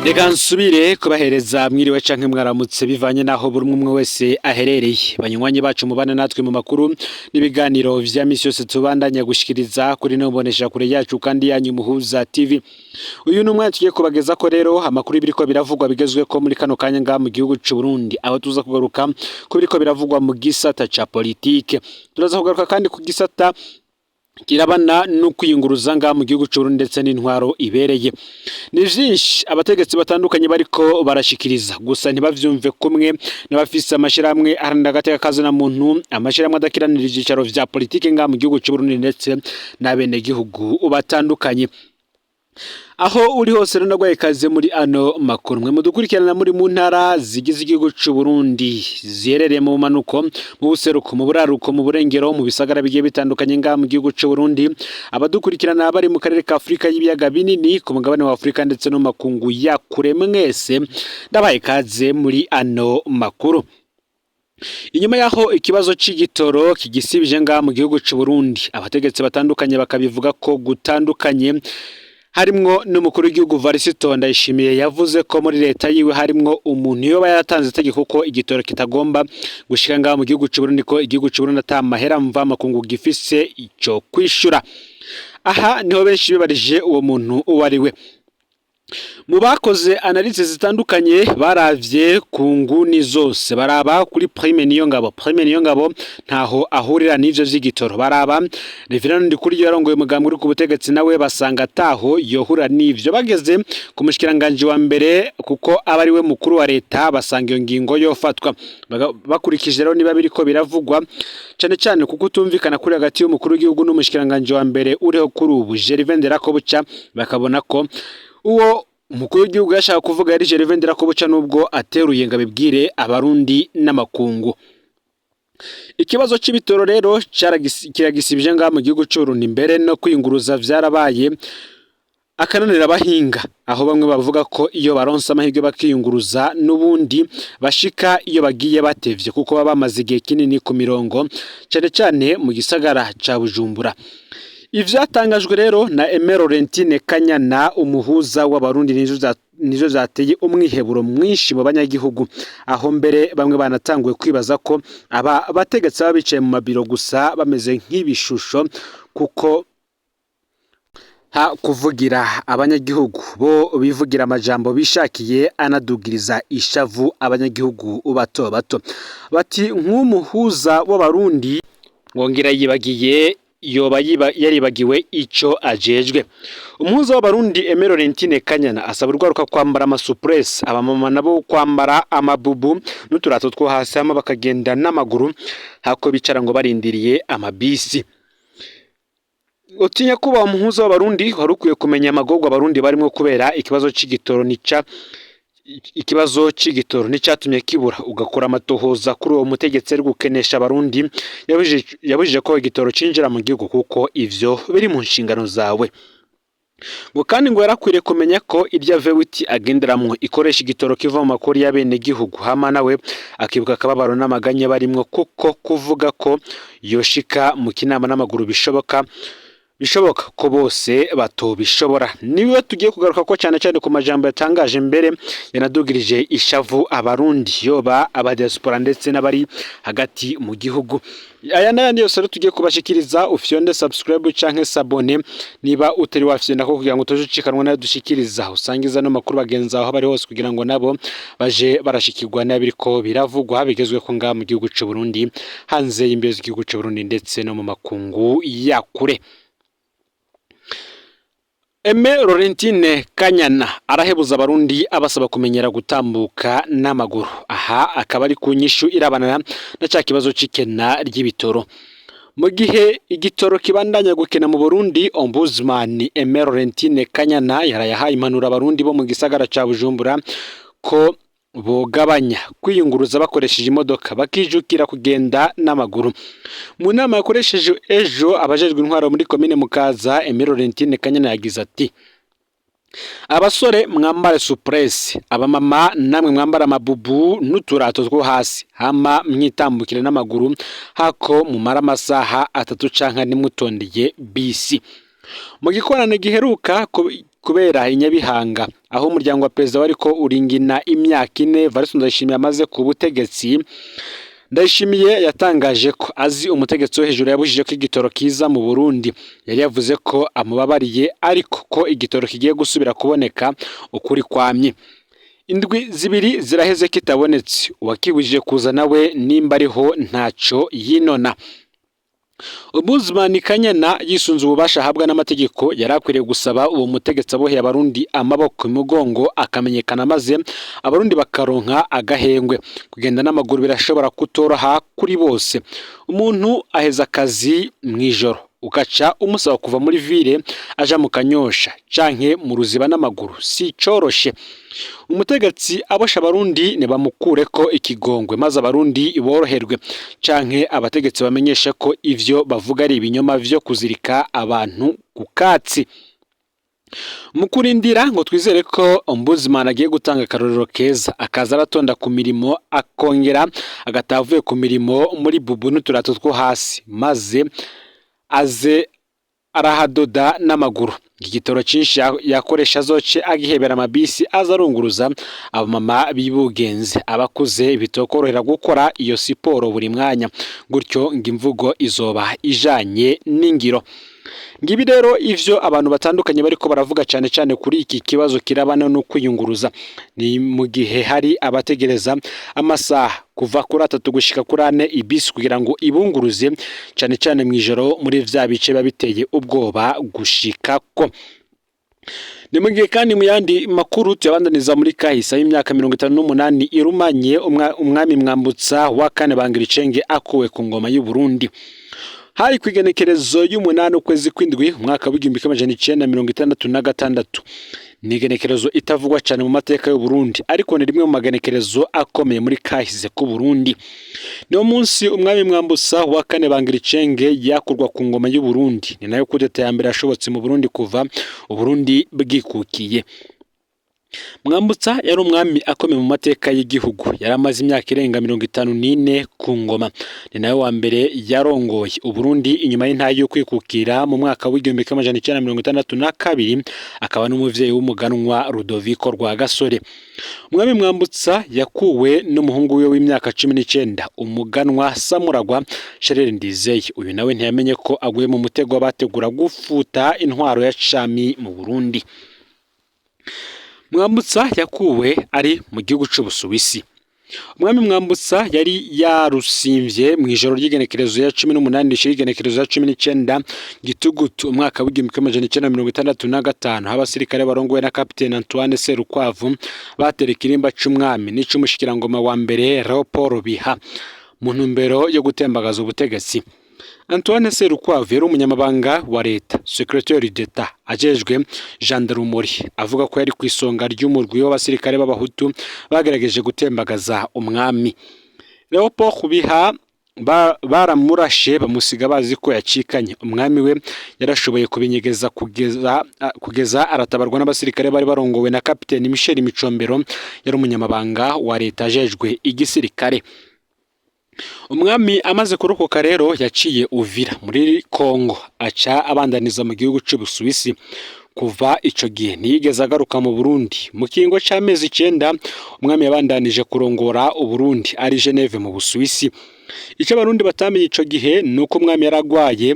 Reka nsubire kubahereza mwiriwe canke mwaramutse, bivanye naho buri umwe wese aherereye. Banywanyi bacu mubana natwe mu makuru n'ibiganiro vya misi yose tubandanya gushikiriza kuri no mbonesha kure yacu kandi yanyu Muhuza TV. Uyu ni umwanya tugiye kubageza ko rero amakuru y'ibiriko biravugwa bigezweko muri kano kanya ngaha mu gihugu c'u Burundi, aho tuza kugaruka ku biriko biravugwa mu gisata ca politike. Turaza kugaruka kandi ku gisata kirabana no kwiyunguruza ngaha mu gihugu c'u Burundi ndetse n'intwaro ibereye. Ni vyinshi abategetsi batandukanye bariko barashikiriza, gusa ntibavyumve kumwe n'abafise amashirahamwe aharanira agateka kazina muntu, amashirahamwe adakiranira ivyicaro vya politike ngaha mu gihugu c'u Burundi, ndetse n'abenegihugu batandukanye. Aho uri hose rero, ndagwaye ikaze muri ano makuru. Mwe mudukurikirana muri mu ntara zigize igihugu c'u Burundi, ziherereye mu bumanuko, mu buseruko, mu buraruko, mu burengero, mu bisagara bigiye bitandukanye ngaha mu gihugu c'u Burundi, abadukurikirana bari mu karere ka Afurika y'ibiyaga binini, ku mugabane wa Afurika ndetse no mu makungu ya kure, mwese ndabaye ikaze muri ano makuru. Inyuma yaho ikibazo c'igitoro kigisibije ngaha mu gihugu c'u Burundi, abategetsi batandukanye bakabivuga ko gutandukanye, harimwo n'umukuru w'igihugu Varisito Ndayishimiye, yavuze ko muri leta yiwe harimwo umuntu yoba yaratanze itegeko ko igitoro kitagomba gushika ngaha mu gihugu c'u Burundi, ko igihugu c'u Burundi ata mahera mva makungu gifise ico kwishura. Aha niho benshi bibarije uwo muntu uwo ari we. Mu bakoze analyse zitandukanye, baravye ku nguni zose, baraba kuri Prime Niyongabo. Prime Niyongabo ntaho ahurira n'ivyo vy'igitoro. Baraba Reverend Ndikuriyo yarongoye umugambi uri ku butegetsi, nawe basanga ataho yohura n'ivyo. Bageze ku mushikiranganji wa mbere, kuko aba ari we mukuru wa leta, basanga iyo ngingo yofatwa. Bakurikije rero niba biriko biravugwa cane cane kuko utumvikana kuri hagati y'umukuru w'igihugu n'umushikiranganji wa mbere uriho kuri ubu, Gervais Nderakobuca, bakabona ko uwo umukuru w'igihugu yashaka kuvuga yari Gervais Nderakobuca, nubwo ateruye ngo abibwire abarundi n'amakungu. Ikibazo c'ibitoro rero kiragisibije ngaha mu gihugu c'Uburundi, mbere no kwiyunguruza vyarabaye akananira abahinga, aho bamwe bavuga ko iyo baronse amahirwe bakiyunguruza, n'ubundi bashika iyo bagiye batevye, kuko baba bamaze igihe kinini ku mirongo, cane cane mu gisagara ca Bujumbura. Ivyatangajwe rero na Aimé Laurentine Kanyana, umuhuza w'abarundi, nizo zateye umwiheburo mwinshi mu banyagihugu, aho mbere bamwe banatanguye kwibaza ko aba bategetsi baba bicaye mu mabiro gusa bameze nk'ibishusho, kuko ha kuvugira abanyagihugu bo bivugira amajambo bishakiye anadugiriza ishavu abanyagihugu bato bato. Bati nk'umuhuza w'abarundi ngongera yibagiye, yoba yaribagiwe ico ajejwe. Umuhuza w'abarundi Aimé Laurentine Kanyana asaba urwaruka kwambara amasupresse, abamama nabo kwambara amabubu n'uturato two hasi, hama bakagenda n'amaguru hako bicara ngo barindiriye amabisi. Utinya kuba umuhuza w'abarundi, wari ukwiye kumenya amagorwa abarundi barimwo kubera ikibazo c'igitoro. Nica ikibazo c'igitoro n'icatumye kibura, ugakora amatohoza kuri uwo mutegetsi ari gukenesha abarundi yabujije ko igitoro cinjira mu gihugu, kuko ivyo biri mu nshingano zawe. Ngo kandi ngo yarakwiriye kumenya ko irya V8 agenderamwo ikoresha igitoro kiva mu makori y'abenegihugu, hama nawe akibuka akababaro n'amaganya barimwo, kuko kuvuga ko yoshika mu kinama n'amaguru bishoboka ko bose batobishobora. Niwe tugiye kugaruka ko cyane cyane ku majambo yatangaje, mbere yanadugirije ishavu abarundi, yoba aba diaspora ndetse n'abari hagati mu gihugu. Aya n'ayandi yose rero tugiye kubashikiriza. Ufyonde subscribe canke s'abonner niba utari wafyonda ko, kugira ngo utaje ucikanwa nayo dushikiriza. Usangiza no makuru bagenzi aho bari hose, kugira ngo nabo baje barashikirwa n'abiriko biravugwa bigezweho ngaha mu gihugu c'u Burundi, hanze y'imbibe z'igihugu c'u Burundi ndetse no mu makungu ya kure. Aimé Laurentine Kanyana arahebuza abarundi, abasaba kumenyera gutambuka n'amaguru. Aha akaba ari ku nyishu irabana na ca kibazo c'ikena ry'ibitoro. Mu gihe igitoro kibandanya gukena mu Burundi, Ombudsman Aimé Laurentine Kanyana yaraye impanuro abarundi bo mu gisagara ca Bujumbura ko bogabanya kwiyunguruza bakoresheje imodoka, bakijukira kugenda n'amaguru. Mu nama yakoresheje ejo abajejwe intwaro muri komine Mukaza, Aimé Laurentine Kanyana yagize ati: "Abasore mwambare supresse, abamama namwe mwambare amabubu n'uturato two hasi, hama mwitambukire n'amaguru hako mumara amasaha 3 canke ane mutondeye bisi." Mu gikorane giheruka kubera i Nyabihanga Aho umuryango wa perezida wariko uringina imyaka 4 Evariste Ndayishimiye amaze ku butegetsi, Ndayishimiye yatangaje ko azi umutegetsi wo hejuru yabujije ko igitoro kiza mu Burundi. Yari yavuze ko amubabariye ariko ko igitoro kigiye gusubira kuboneka ukuri kwamye. Indwi 2 ziraheze kitabonetse, uwakibujije kuza nawe nimba ariho ntaco yinona. Ombudsman Kanyana yisunze ububasha ahabwa n'amategeko yari akwiriye gusaba uwo mutegetsi aboheye abarundi amaboko imugongo akamenyekana, maze abarundi bakaronka agahengwe. Kugenda n'amaguru birashobora kutoroha kuri bose. Umuntu aheza akazi mw'ijoro ugaca umusaba kuva muri ville aja mu Kanyosha canke mu Ruziba n'amaguru, si coroshe. Umutegetsi abosha abarundi nibamukureko ikigongwe maze abarundi boroherwe, canke abategetsi bamenyeshe ko ivyo bavuga ari ibinyoma vyo kuzirika abantu ku katsi. Mu kurindira ngo twizere ko Ombudsman agiye gutanga akarorero keza, akaza aratonda ku mirimo akongera agataha avuye ku mirimo muri bubu n'uturato two hasi, maze aze arahadoda n'amaguru. Igitoro cinshi yakoresha azoce agihebera amabisi aza arunguruza abamama bibugenze, abakuze bitokorohera gukora iyo siporo buri mwanya. Gutyo ngo imvugo izoba ijanye n'ingiro. Ngibi rero ivyo abantu batandukanye bariko baravuga cane cane kuri iki kibazo kirabana no kwiyunguruza. Ni mu gihe hari abategereza amasaha kuva kuri 3 gushika kuri 4 ibisi kugira ngo ibunguruze, cane cane mw'ijoro muri vya bice biba biteye ubwoba gushikako. Ni mu gihe kandi mu yandi makuru tuyabandaniza muri kahise y'imyaka 58 irumanye umwami Mwambutsa wa kane Bangiricenge akuwe ku ngoma y'u Burundi. Hari kw'igenekerezo y'8 ukwezi kw'indwi umwaka w'1966. Ni igenekerezo itavugwa cyane mu mateka y'u Burundi, ariko ni rimwe mu magenekerezo akomeye muri kahise k'u Burundi. Niwo munsi umwami Mwambutsa wa kane Bangiricenge yakurwa ku ngoma y'u Burundi. Ni nayo kudeta ya mbere yashobotse mu Burundi kuva Uburundi bwikukiye. Mwambutsa yari umwami akomeye mu mateka y'igihugu, yari amaze imyaka irenga 54 ku ngoma. Ni nawe wa mbere yarongoye Uburundi inyuma y'intahe yo kwikukira mu mwaka w'1962, akaba n'umuvyeyi w'umuganwa Rudoviko Rwagasore. Umwami Mwambutsa yakuwe n'umuhungu wiwe w'imyaka 19, umuganwa Samuragwa Charles Ndizeye. Uyu nawe ntiyamenye ko aguye mu mutego w'abategura gufuta intwaro ya cami mu Burundi. Mwambutsa yakuwe ari mu gihugu c'Ubusuwisi. Umwami Mwambutsa yari yarusimvye mw'ijoro ry'igenekerezo ya 18 rishira igenekerezo ya 19 Gitugutu umwaka w'1965, aho abasirikare barongowe na Kapiteni Antoine Serukwavu batera ikirimba c'umwami n'ic'umushikirangoma wa mbere Leopold Biha mu ntumbero yo gutembagaza ubutegetsi. Antoine Serukwavu yari umunyamabanga wa leta, secrétaire d'État, ajejwe gendarmerie, avuga ko yari kw'isonga ry'umurwi w'abasirikare b'abahutu bagerageje gutembagaza umwami. Leopold Biha baramurashe bamusiga bazi ko yacikanye. Umwami we yarashoboye kubinyegeza kugeza aratabarwa n'abasirikare bari barongowe na Kapiteni Michel Micombero, yari umunyamabanga wa leta ajejwe igisirikare. Umwami amaze kurokoka rero yaciye Uvira muri Kongo, aca abandaniza mu gihugu c'Ubusuwisi. Kuva ico gihe ntiyigeze agaruka mu Burundi. Mu kiringo c'amezi 9 umwami yabandanije kurongora Uburundi ari Geneve mu Busuwisi. Ico abarundi batamenye ico gihe nuko umwami yaragwaye,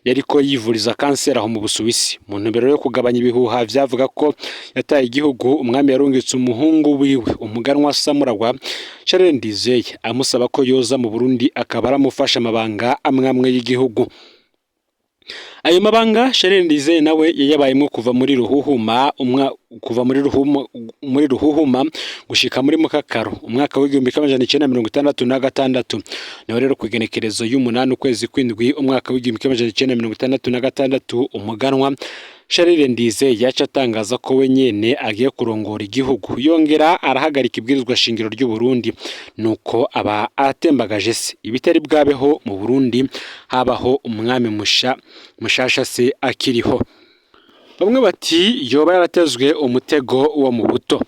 yariko yivuriza kanseri aho mu Busuwisi. Mu ntumbero yo kugabanya ibihuha vyavuga ko yataye igihugu, umwami yarungitse umuhungu wiwe umuganwa Samuragwa Charles Ndizeye, amusaba ko yoza mu Burundi akaba aramufasha amabanga amwe amwe y'igihugu. Ayo mabanga Charles Ndizeye nawe yayabayemwo kuva muri Ruhuhuma kuva muri Ruhuma muri Ruhuhuma gushika muri Mukakaro umwaka w'1966. Nawe rero kw'igenekerezo y'8 ukwezi kw'indwi umwaka w'1966, umuganwa Charles Ndizeye yaca atangaza ko we nyene agiye kurongora igihugu, yongera arahagarika ibwirizwa shingiro ry'u Burundi, nuko aba atembagaje se ibitari bwabeho mu Burundi habaho umwami mushasha se akiriho. Bamwe bati yoba yaratezwe umutego wo mu buto.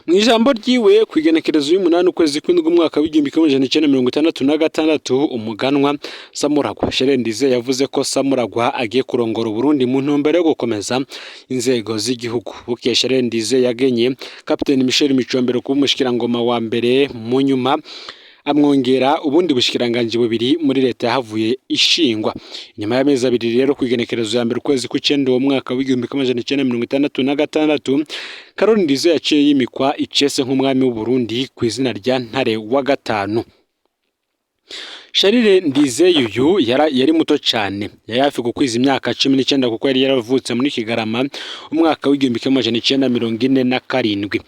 Mu ijambo ryiwe ku igenekerezo y'umunani ukwezi kw'indwi umwaka w'1966, umuganwa Samuragwa Charles Ndizeye yavuze ko Samuragwa agiye kurongora Uburundi mu ntumbero yo gukomeza inzego z'igihugu. Bukeye Charles Ndizeye yagenye Kapiteni Michel Micombero kuba umushikirangoma wa mbere, mu nyuma amwongera ubundi bushikiranganji bubiri muri leta yahavuye ishingwa. Inyuma y'amezi 2 rero, ku igenekerezo ya mbere ukwezi kw'icenda uwo mwaka w'1966, Karoli Ndizeye yaciye yimikwa icese nk'umwami w'Uburundi ku izina rya Ntare wa gatanu. Charles Ndizeye uyu yari muto cane, yari hafi gukwiza imyaka 19 kuko yari yaravutse muri Kigarama umwaka w'1947.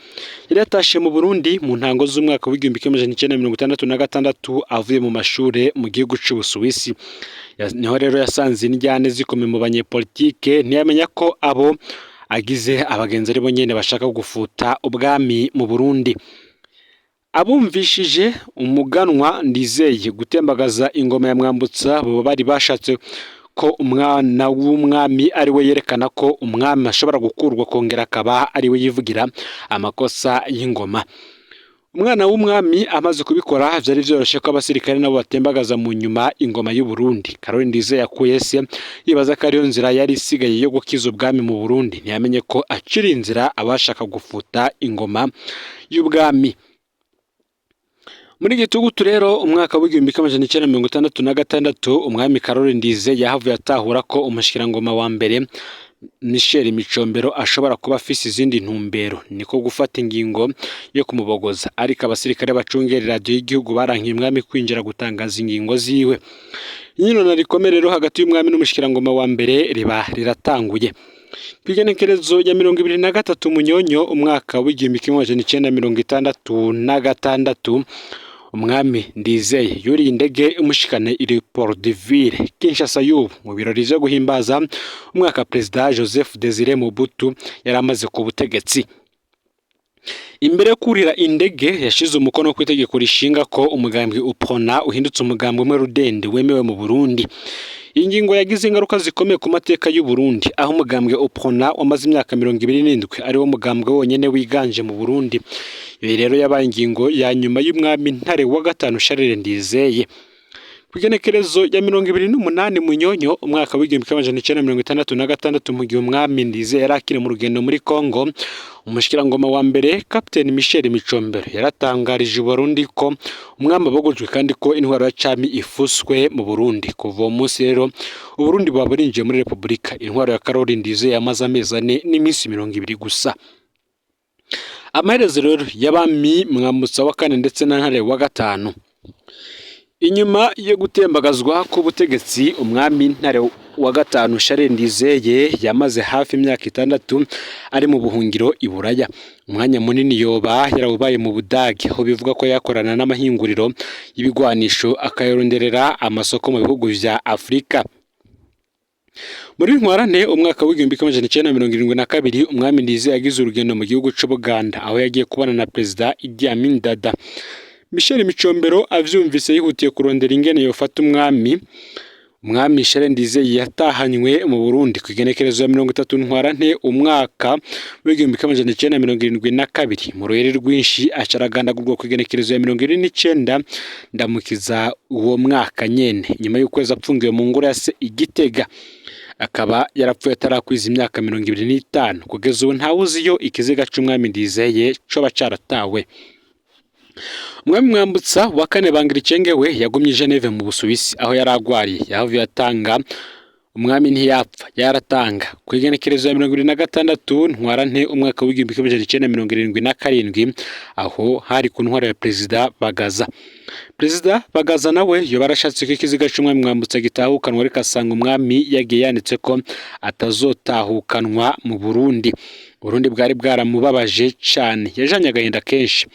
Yari yatashe mu Burundi mu ntango z'umwaka w'1966 avuye mu mashure mu gihugu c'Ubusuwisi. Niho rero yasanze indyane zikomeye mu banyepolitike, ntiyamenya ko abo agize abagenzi ari bo nyene bashaka gufuta ubwami mu Burundi. Abumvishije umuganwa Ndizeye gutembagaza ingoma ya Mwambutsa bo bari bashatse ko umwana w'umwami ari we yerekana ko umwami ashobora gukurwa kongera akaba ari we yivugira amakosa y'ingoma. Umwana w'umwami amaze kubikora, vyari vyoroshe ko abasirikare nabo batembagaza mu nyuma ingoma y'u Burundi. Karoli Ndizeye yakuye se yibaza ko ariyo nzira yari isigaye yo gukiza ubwami mu Burundi, ntiyamenye ko akiri inzira abashaka gufuta ingoma y'ubwami. Muri gitugutu rero umwaka w'1966, umwami Karoli Ndizeye yahavuye atahura ko umushikirangoma wa mbere Michel Micombero ashobora kuba afise izindi ntumbero, niko gufata ingingo yo kumubogoza. Ariko abasirikare bacungera radiyo y'igihugu barankiye umwami kwinjira gutangaza ingingo ziwe. Inyinona rikomeye rero hagati y'umwami n'umushikirangoma wa mbere riba riratanguye. Kw'igenekerezo ya 23 Munyonyo umwaka w'1966, umwami Ndizeye yuriye indege imushikane i Libreville, Kinshasa y'ubu, mu birori vyo guhimbaza umwaka Perezida Joseph Desire Mobutu yari amaze ku butegetsi. Imbere yo kurira indege yashize umukono ku itegeko rishinga ko umugambwe UPRONA uhindutse umugambwe umwe rudende wemewe mu Burundi. Iyi ngingo yagize ingaruka zikomeye ku mateka y'u Burundi, aho umugambwe UPRONA wamaze imyaka 27 ari wo mugambwe wonyene wiganje mu Burundi. Iyo rero yabaye ingingo ya nyuma y'umwami Ntare wa gatanu Charles Ndizeye. Ku igenekerezo ya 28 Munyonyo umwaka w'1966, mu gihe umwami Ndizeye yari akiri mu rugendo muri Congo, umushikirangoma wa mbere Captain Michel Micombero yaratangarije Burundi ko umwami abogojwe kandi ko intwaro ya cami ifuswe mu Burundi. Kuva uwo munsi rero Uburundi buba burinjiye muri Repubulika. Intwaro ya Karoli Ndizeye yamaze amezi 4 n'iminsi 20 gusa. Amaherezo rero y'abami Mwambutsa wa kane ndetse na Ntare wa gatanu. Inyuma yo gutembagazwa k'ubutegetsi, umwami Ntare wa gatanu Charles Ndizeye yamaze hafi imyaka 6 ari mu buhungiro i Buraya. Umwanya munini yoba yarawubaye mu Budage, aho bivuga ko yakorana n'amahinguriro y'ibigwanisho akayaronderera amasoko mu bihugu vya Afurika. Muri Ntwarante umwaka w'1972, umwami Ndizeye yagize urugendo mu gihugu c'Ubuganda, aho yagiye kubana na Perezida Idi Amin Dada. Michel Micombero avyumvise yihutiye kurondera ingene yofata umwami. Umwami Charles Ndizeye yatahanywe mu Burundi ku igenekerezo ya 30 Ntwarante umwaka w'1972 mu ruhere rwinshi, acaragandagurwa ku igenekerezo ya 29 Ndamukiza uwo mwaka nyene, nyuma y'ukwezi apfungiwe mu ngoro ya se i Gitega. Akaba yarapfuye atarakwiza imyaka 25. Kugeza ubu ntawuzi iyo ikiziga c'umwami Ndizeye coba caratawe. Umwami Mwambutsa wa kane Bangiricenge we yagumye i Geneve mu Busuwisi aho yari agwariye. Yahavuye atanga, umwami ntiyapfa yaratanga. Ku igenekerezo ya 26 Ntwarante umwaka w'1977, aho hari ku ntwaro ya Perezida Bagaza. Perezida Bagaza nawe yoba yarashatse ko ikiziga c'umwami Mwambutsa gitahukanwa, ariko asanga umwami yagiye yanditse ko atazotahukanwa mu Burundi. Burundi bwari bwaramubabaje cane, yajanye agahinda kenshi.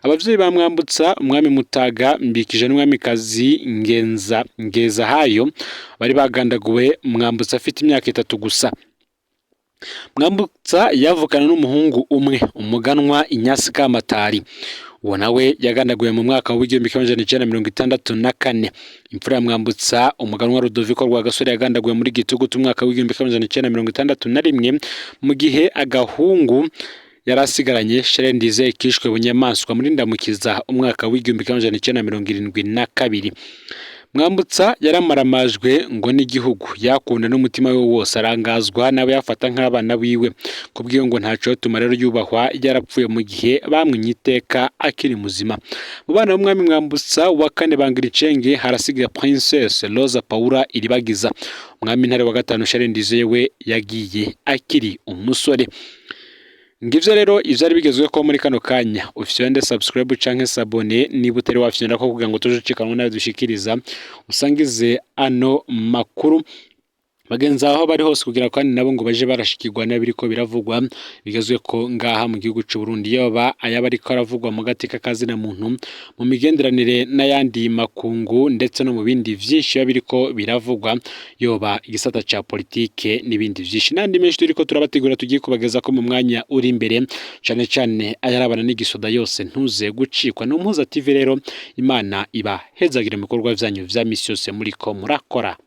Abavyeyi ba Mwambutsa, umwami Mutaga Mbikije n'umwamikazi Ngenza Ngezahayo, bari bagandaguwe Mwambutsa afite imyaka 3 gusa. Mwambutsa yavukana n'umuhungu umwe, umuganwa Inyasi Kamatari. Uwo nawe yagandaguwe mu mwaka w'1964. Imfura ya Mwambutsa, umuganwa Rudoviko Rwagasore, yagandaguwe muri Gitugutu umwaka w'1961, mu gihe agahungu Yari asigaranye Charles Ndizeye kishwe bunyamaswa muri Ndamukiza umwaka w'1972. Mwambutsa yaramaramajwe ngo n'igihugu yakunda n'umutima we wose, arangazwa n'abo yafata nk'abana biwe. Kubwiyo ngo ntaco tuma rero yubahwa yarapfuye mu gihe bamwinye iteka akiri muzima. Mu bana b'umwami Mwambutsa wa kane Bangiricenge harasigaye Princess Rosa Paula Iribagiza. Umwami Ntare wa gatanu Charles Ndizeye we yagiye akiri umusore. Ngivyo rero ivyari bigezweho muri kano kanya. Ufyonde subscribe canke s'abonner niba utari wafyonda ko kugira ngo tuje ucikanwe nawe dushikiriza, usangize ano makuru bagenzi aho bari hose kugira kandi nabo ngo baje barashikirwa n'abiriko biravugwa bigezwe ko ngaha mu gihugu c'u Burundi, yoba ayaba ariko aravugwa mu gateka kazina muntu, mu migenderanire n'ayandi makungu, ndetse no mu bindi vyinshi biba biriko biravugwa, yoba igisata ca politike n'ibindi vyinshi n'andi menshi turiko turabategura tugiye kubageza ko mu mwanya uri imbere, cane cane ayarabana n'igisoda yose. Ntuze gucikwa no Mpuza TV. Rero Imana ibahezagire mu bikorwa vyanyu vya misi yose muriko murakora.